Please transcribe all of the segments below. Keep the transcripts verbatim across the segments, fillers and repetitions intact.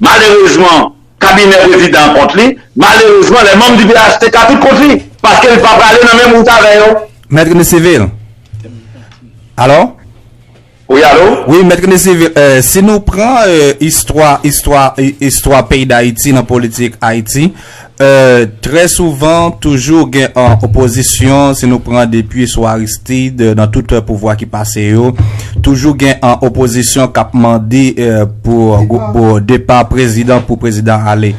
Malerezman, kabinè prezidan an kont li. Malerezman, les membres du P H T K tout kont li. Paske li pa prale nan menm wout avè yo. Mèt René Civil. Alò? Wi, alo? Wi, Mèt René Civil, euh, si nou pran euh, istwa istwa i- istwa peyi Dayiti nan politik Ayiti, euh, trè souvan toujou gen an opozisyon, si nou pran depi sou Aristide, euh, nan tout euh, pouvwa ki pase yo, toujou gen an opozisyon k ap mande euh, pou, pou depa prezidan, pou prezidan ale.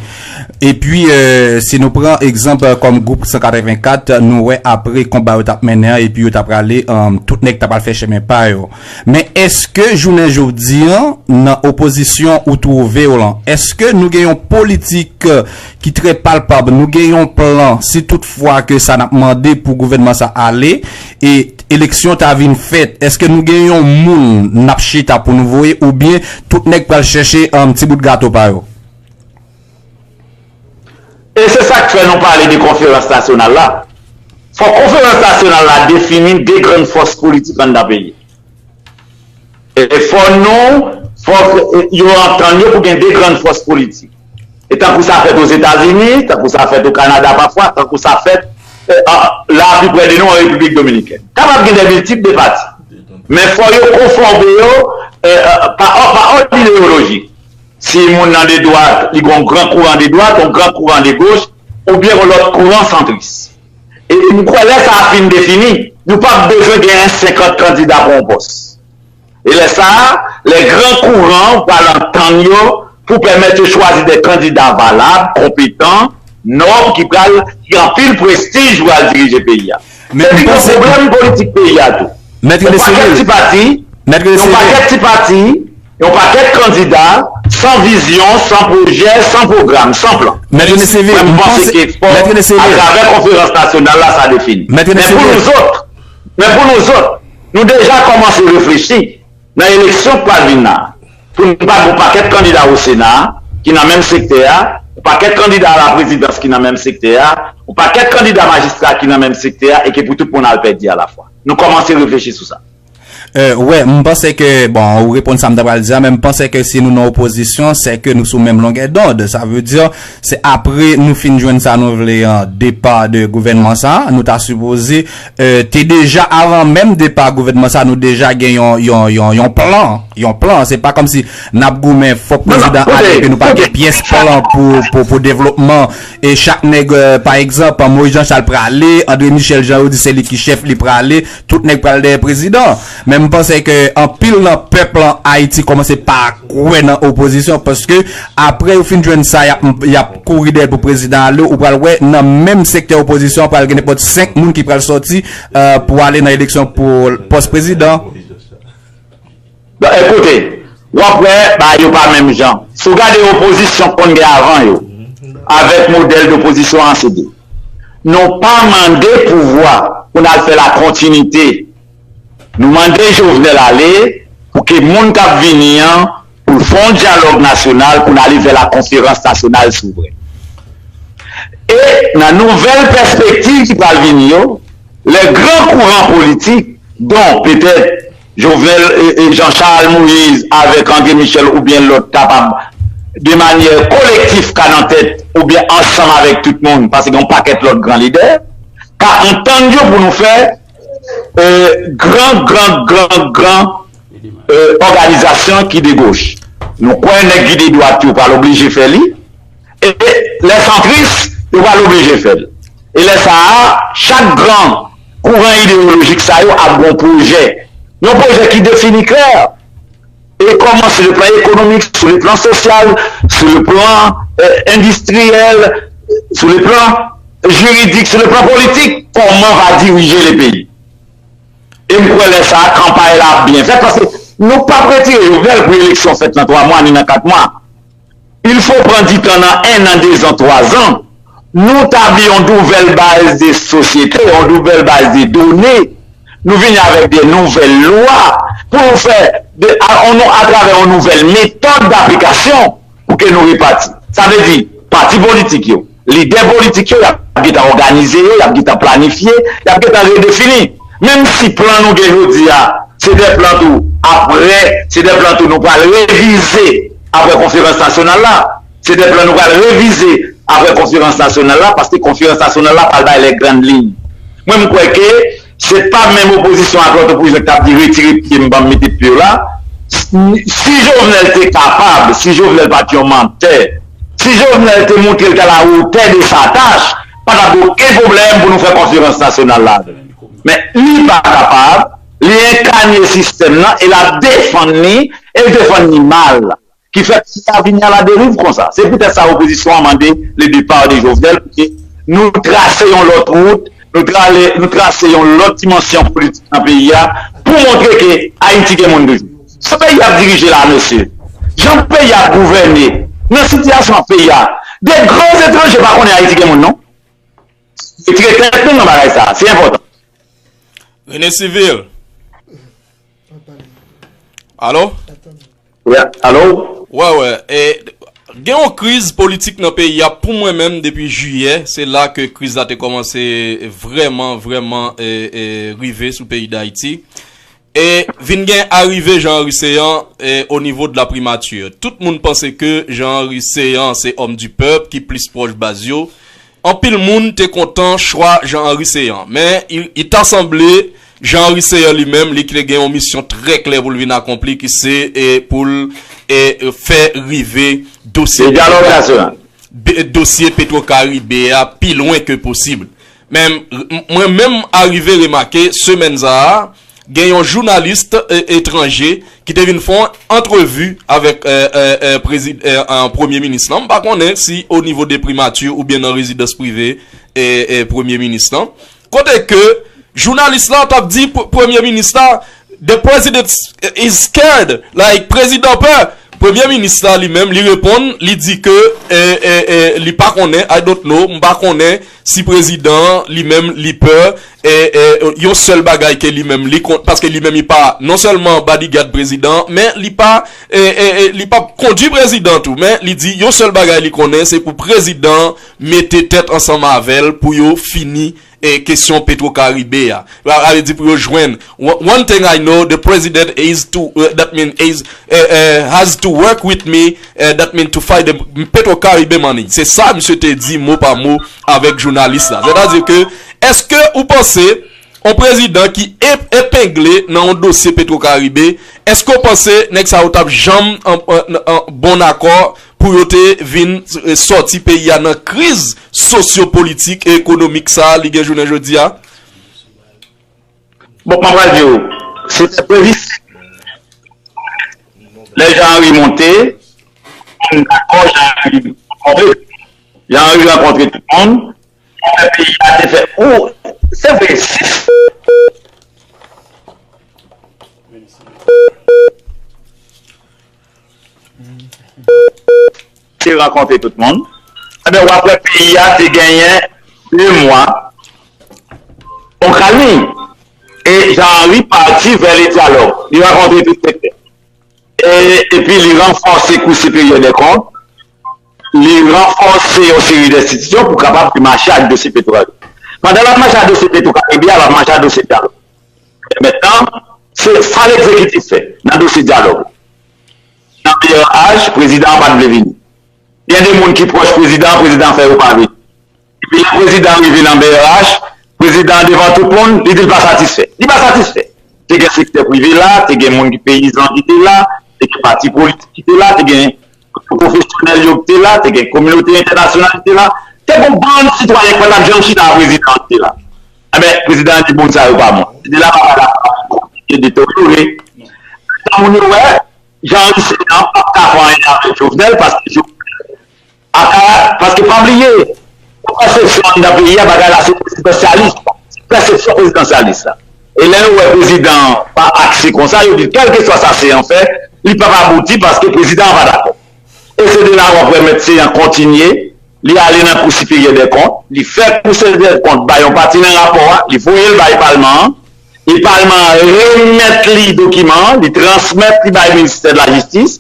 Epi, euh, si nou pran egzanp euh, kòm gwoup san katrevenkat, nou wè apre konba yo t ap mennen an, epi yo t ap prale, euh, tout nèg t ap al fè chemen pa yo. Men èske jounen jodi an, nan opozisyon ou twouve w lan, èske nou gen yon politik euh, ki trè palpab, nou gen yon plan, si toutfwa ke sa n ap mande pou gouvènman sa ale, e eleksyon ta vin fèt, èske nou gen yon moun n ap chita pou nou voye, oubyen tout nèg pral chèche yon ti bout gato pa yo? E se sa k fè nou pale de konferans nasyonal la. Fòk konferans nasyonal la defini de grann fòs politik anndan peyi. E fò nou, fòk yo antann yo pou gen de grann fòs politik. E tankou sa fèt Ozetazini, tankou sa fèt o Kanada pafwa, tankou sa fèt la pi prè de nou an Repiblik Dominikèn. Kapab gen de miltip de pati. Men fò yo konfòme yo pa òd ideyolojik. Si moun nan de dwat, li gen yon gran kouran de dwat, yon gran kouran de goch, oubyen yon lòt kouran santris. E m kwè lè sa a fin defini, nou p ap bezwen genyen senkant kandida pou yon pòs. E lè sa a, lè gran kouran pral antann yo pou pèmèt yo chwazi de kandida valab, konpetan, nòb, ki pral gen anpil prestij pou al dirije peyi a. Se pi gwo pwoblèm politik peyi a tou. Yon pakèt ti pati, yon pakèt ti pati, yon pakèt kandida san vizyon, san pwojè, san pwogram, san plan. Mwen m panse ke fò atravè konferans nasyonal la sa defini. Men pou nou zòt, men pou nou zòt, nou deja kòmanse reflechi nan eleksyon k pral vin la pou n pa gen yon pakèt kandida o Sena ki nan menm sektè a, yon pakèt kandida a la prezidans ki nan menm sektè a, yon pakèt kandida majistra ki nan menm sektè a e ke pou tout moun al pèdi alafwa. Nou kòmanse reflechi sou sa. Wè, m panse ke, bon, ou reponn sa m ta pral di a, men m panse ke si nou nan opozisyon, se ke nou sou menm longè dond. Sa vle di, se apre nou fin jwenn sa nou vle an depa de gouvènman sa, nou ta sipoze te deja, avan menm depa gouvènman sa, nou deja gen yon, yon, yon, yon plan. Yon plan. Se pa kòmsi n ap goumen fòk prezidan ale epi nou pa gen pyès plan pou, pou, pou devlopman. E chak nèg, pa egzanp, Moïse Jean Charles prale, André Michel, jan yo di, se li ki chèf, li prale, tout nèg pral dèyè prezidan. Men m panse ke anpil nan pèp lan Ayiti kòmanse pa kwè nan opozisyon, paske apre yo fin jwenn sa, y ap, y ap kouri dèyè pou prezidan ale, ou pral wè nan menm sektè opozisyon an pral gen nenpòt senk moun ki pral sòti pou ale nan eleksyon pou pòs prezidan. Ekoute, w ap wè bagay yo pa menm jan. Si w gade opozisyon k konn gen avan yo, avèk modèl dopozisyon an se de. Nou pa mande pouvwa pou n al fè la kontinite. Nou mande Jovenel ale pou ke moun k ap vini an pou l fè yon dyalòg nasyonal pou n ale vè la konferans nasyonal souvren. E nan nouvèl pèspektiv ki pral vini yo, lè gran kouran politik, don petèt Jovenel, Jean Charles, Moïse avèk André Michel oubyen lòt kapab de manyè kolektif ka nan tèt oubyen ansanm avèk tout moun, paske gen yon pakèt lòt gran lidè, ka antann yo pou nou fè gran, gran, gran, gran òganizasyon ki de goch. Nou kwè nèg ki de dwat yo pral oblije fè li, e lè santris yo pral oblije fè l. E lè sa a, chak gran kouran ideyolojik sa yo ap gen yon pwojè, yon pwojè ki defini klè. E kòman, sou le plan ekonomik, sou le plan sosyal, sou le plan endistriyèl, sou le plan jiridik, sou le plan politik, kòman va dirije le peyi. E m kwè lè sa a, kanpay la ap byen fèt, paske nou p ap retire Jovenel pou eleksyon fèt nan twa mwa ni nan kat mwa. Il faut prendre du temps nan en an, de zan, twa zan. Nou tabli yon nouvèl baz de sosyete, yon nouvèl baz de done. Nou vini avèk de nouvèl lwa pou nou fè de, a, on, atravè yon nouvèl metòd daplikasyon pou ke nou repati. Sa vle di, pati politik yo, lidè politik yo, y ap gentan òganize yo, y ap gentan planifye, y ap gentan redefini. Menm si plan nou gen jodi a, se de plan tou apre, se de plan tou nou pral revize apre konferans nasyonal la. Se de plan nou pral revize apre konferans nasyonal la, paske konferans nasyonal la pral bay les grandes lignes. Mwen, m kwè ke se pa menm opozisyon ak lòt opozisyon ki t ap di retire pye m, ban m mete pye w la. Si Jovenel te kapab, si Jovenel pa t yon mantè, si Jovenel te montre l t à la hauteur de sa tâche, pa t ap gen okenn pwoblèm pou nou fè konferans nasyonal la. Men li pa kapab, li enkanye sistèm nan e l ap defann li, e l defann li mal. Ki fè peyi a vini à la dérive konsa. Se poutèt sa opozisyon an mande le départ de Jovenel, pou ke nou trase yon lòt wout, nou trale, nou trase yon lòt dimansyon politik nan peyi a, pou montre ke Ayiti gen moun toujou. Jan peyi a ap dirije la, mesye, jan peyi a ap gouvène, nan sitiyasyon peyi a, de gran etranje pa konnen Ayiti gen moun, non. Retire tèt nou nan bagay sa, se enpòtan. Rene Civil. Alo? Wi, alo? Wè, wè. E, gen yon kriz politik nan peyi a pou mwen menm depi jiyè. Se la ke kriz la te kòmanse vrèman, vrèman e, e, rive sou peyi Dayiti. E vin gen arive Jean Henry Céant e, o nivo de la primati. Tout moun panse ke Jean Henry Céant se homme du peuple ki plis pwòch baz yo. Anpil moun te kontan chwa Jean Henry Céant, men il, il ta sanble Jean Henry Céant li menm, li te gen yon misyon trè klè pou l vin akonpli, ki se e, pou l e, fè rive dosye dosye Petro Caribe a pi lwen ke posib. Men mwen menm arive remake semèn sa a, gen yon jounalis etranje ki te vin fè yon antrevi avèk premye minis lan. M pa konnen si o nivo de primati oubyen nan rezidans prive premye minis lan, kote ke jounalis lan t ap di premye minis la, the president is scared, like, prezidan pè. Premye minis la li menm li reponn, li di ke li pa konnen, I don't know, m pa konnen si prezidan an li menm li pè. Yon sèl bagay ke li menm li konn, paske li menm li pa non sèlman bodyguard prezidan an, men li pa li p ap kondui prezidan tou, men li di yon sèl bagay li konnen, se pou prezidan an mete tèt ansanm avè l pou yo fini e kesyon Petro Caribe a. Sa vle di pou yo jwenn. One thing I know, the president is to, uh, that mean is, uh, uh, has to work with me, uh, that mean to fight the Petro Caribe money. Se sa misye te di mo pa mo avèk jounalis la. Sètadi ke, èske ou panse yon prezidan ki epengle nan yon dosye Petro Caribe, èske ou panse nèg sa yo t ap janm an bon akò pou yo te vin sòti peyi a nan kriz sosyo-politik e ekonomik sa a li gen jounen jodi a? Bon, mwen pral di w, se te previ lè Jean Henry monte, moun dakò Jean Henry rankontre. Jean Henry rankontre tout moun, fè peyi a te fè ou, se vre, si te rankontre tout moun, enben w ap wè peyi a te genyen de mwa yon kalmi. E Jean Henry pati vè le dyalòg. Li rankontre tout sektè. E, epi li ranfòse Kou Siperyè dè Kont, li ranfòse yon seri d enstitisyon pou kapab mache ak dosye Petro Caribe. Pandan l ap mache ak dosye Petro Caribe a, l ap mache ak dosye dyalòg. Mentnan, se sa legzekitif fè nan dosye dyalòg la. Nan B R H, prezidan an pa t vle vini. Gen de moun ki pwòch prezidan an, prezidan an fè yo pa vini. Epi lè prezidan an rive nan B R H, prezidan an devan tout moun, li di l pa satisfè. Li pa satisfè. Te gen sektè prive la, te gen moun ki peyizan ki te la, te gen pati politik ki te la, te gen pwofesyonèl yo ki te la, te gen kominote entènasyonal ki te la, te gen yon bann sitwayen ki pa t ap janm chita a prezidan an ki te la. Enben, prezidan an di moun sa yo pa bon. Se de la pa la e deteryore. Sa moun yo wè, Jean Henry Céant p ap ka fè anyen avèk Jovenel paske Jovenel aka, paske pa bliye, pèsepsyon anndan peyi a, bagay la se prezidansyalis, se pèsepsyon prezidansyalis la. E lè yo wè prezidan an pa akse konsa, yo di kèlkeswa sa Céant fè, li p ap abouti paske prezidan an pa dakò. E se de la w ap wè mèt Céant kontinye, li ale nan Kou Siperyè dè Kont, li fè Kou Siperyè dè Kont bay yon pati nan rapò a, li voye l bay palman an, e palman an remèt li dokiman an, li transmèt li bay ministè de la jistis,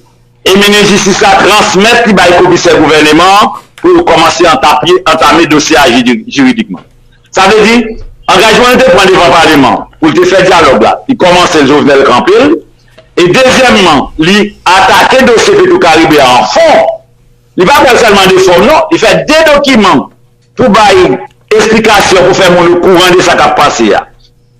e minis jistis la transmèt li bay komisè gouvèneman an pou yo kòmanse antame dosye a jiridikman. Sa vle di, angajman li te pran devan paleman pou l te fè dyalòg la, li kòmanse l, Jovenel kanpe l, E dezyèmman, li atake dosye Petro Caribe a an fon. Li pa fè l sèlman de fòm non, li fè de dokiman pou bay esplikasyon, pou fè moun okouran de sa k ap pase a.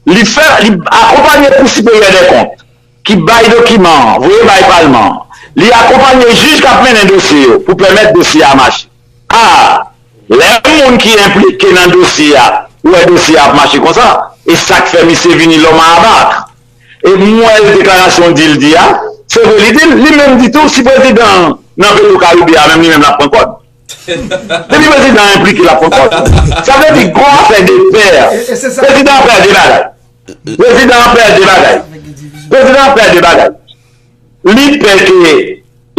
Li fè, li akonpanye Kou Siperyè dè Kont ki bay dokiman an, voye bay palman an. Li akonpanye jij k ap mennen dosye yo pou pèmèt dosye a mache. A, lè moun ki enplike nan dosye a wè dosye a ap mache konsa, e sa k fè misye vini lòm a abak. E m wè deklarasyon di l di a, se vre li di l, li menm di tou si prezidan nan Petro Caribe a menm li menm l ap pran kòd. Depi prezidan enplike l ap pran kòd. Sa vle di gwo afè de pè. Prezidan an pè de bagay. Prezidan an pè de bagay. Prezidan an pè de bagay. Li pè ke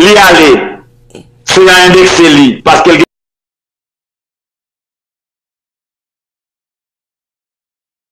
li ale, se nan endekse li, paske l